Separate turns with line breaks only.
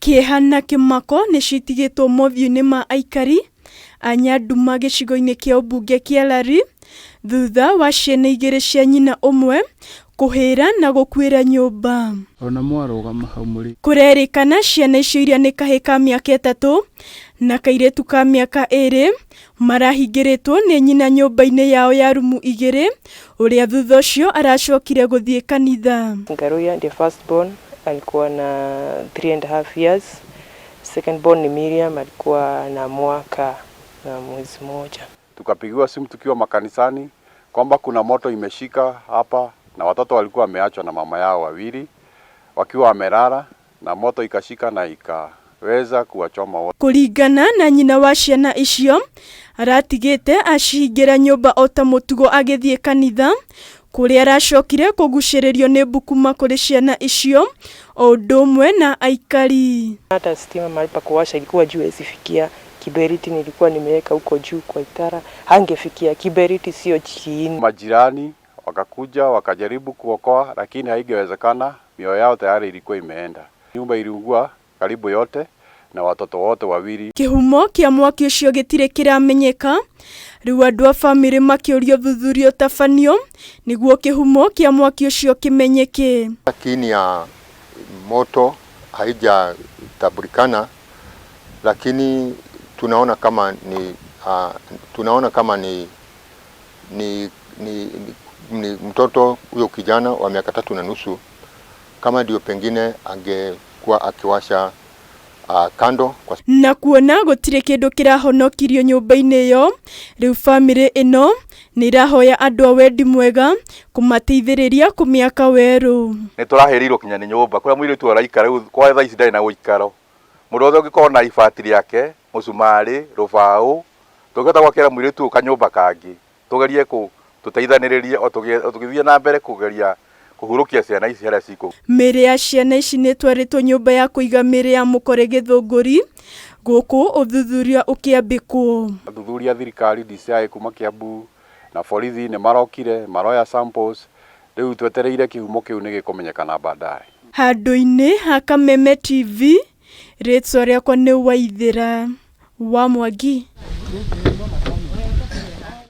Kĩeha na kĩmako nĩcitigĩtwo mothiũ-inĩ ma aikari a Nyanduma gĩcigo-inĩ kĩa ũmbunge kĩa Lari thutha wa ciana igĩrĩ cia nyina ũmwe kũhĩra na gũkuĩra nyũmba.
Ona mwarũgama hau mũrĩ.
Kũrerĩkana ciana icio iria nĩ kahĩĩ ka mĩaka ĩtatũ na kairĩtu ka mĩaka ĩrĩ marahingĩrĩtwo nĩ nyina nyũmba-inĩ yao ya rumu igĩrĩ ũrĩa thutha ũcio aracokire gũthiĩ kanitha.
Ngaruya ndiye first born alikuwa na 3.5 years. Second born ni Miriam alikuwa na mwaka na mwezi moja.
Tukapigiwa simu tukiwa makanisani kwamba kuna moto imeshika hapa na watoto walikuwa wameachwa na mama yao wawili wakiwa wamelala na moto ikashika na ikaweza kuwachoma wote.
Kũringana na nyina wa ciana icio aratigĩte acihingĩra nyũmba o ta mũtugo agĩthiĩ kanitha kũrĩa aracokire kũgucĩrĩrio nĩ mbu kuma kũrĩ ciana icio o ũndũ ũmwe na aikari.
Hata stima mahali pa kuwasha ilikuwa juu haiwezi fikia. Kiberiti nilikuwa nimeweka huko juu kwa itara, hangefikia. Kiberiti sio chini.
Majirani wakakuja wakajaribu kuokoa, lakini haingewezekana, mioyo yao tayari ilikuwa imeenda. Nyumba iliungua karibu yote na watoto wote wawili.
Kĩhumo kĩa mwaki ũcio gĩtirĩ kĩramenyeka rĩu andũ a bamĩrĩ makĩũria ũthuthuria ũtabanio nĩguo kĩhumo kĩa mwaki ũcio kĩmenyeke.
Kiini ya moto haijatambulikana, lakini tunaona kama ni mtoto huyo kijana wa miaka 3.5 kama ndio pengine angekuwa akiwasha kando kwa
Na kuona gũtirĩ kĩndũ kĩrahonokirio nyũmba-inĩ ĩyo rĩu bamĩrĩ ĩno nĩ ĩrahoya andũ a wendi mwega kũmateithĩrĩria kũmĩaka werũ.
Nĩ tũrahĩrĩirwo kinya nĩ nyũmba kũrĩa mũirĩtu araikara rĩu kwa thaa ici ndarĩ na ũikaro. Mũndũ wothe ũngĩkorwo na ibati rĩake, mũcumarĩ, rũbaũ, tũngĩhota gwakĩra mũirĩtu ũyũ kanyũmba kangĩ, tũgerie kũ tũteithanĩrĩrie o tũgĩthiĩ na mbere kũgeria kũhurũkia ciana ici harĩa cikũ.
Mĩĩrĩ ya ciana ici nĩ ĩtwarĩtwo nyũmba ya kũiga mĩĩrĩ ya mũkore Gĩthũngũri gũkũ ũthuthuria ũkĩambĩkwo.
Athuthuria a thirikari DCI kuma Kiambu na borithi nĩ marokire maroya samples, rĩu twetereire kĩhumo kĩu nĩ gĩkũmenyekana baadaye.
Handũ-inĩ ha Kameme TV, rĩtwa rĩakwa nĩ Waithĩra wa Mwangi.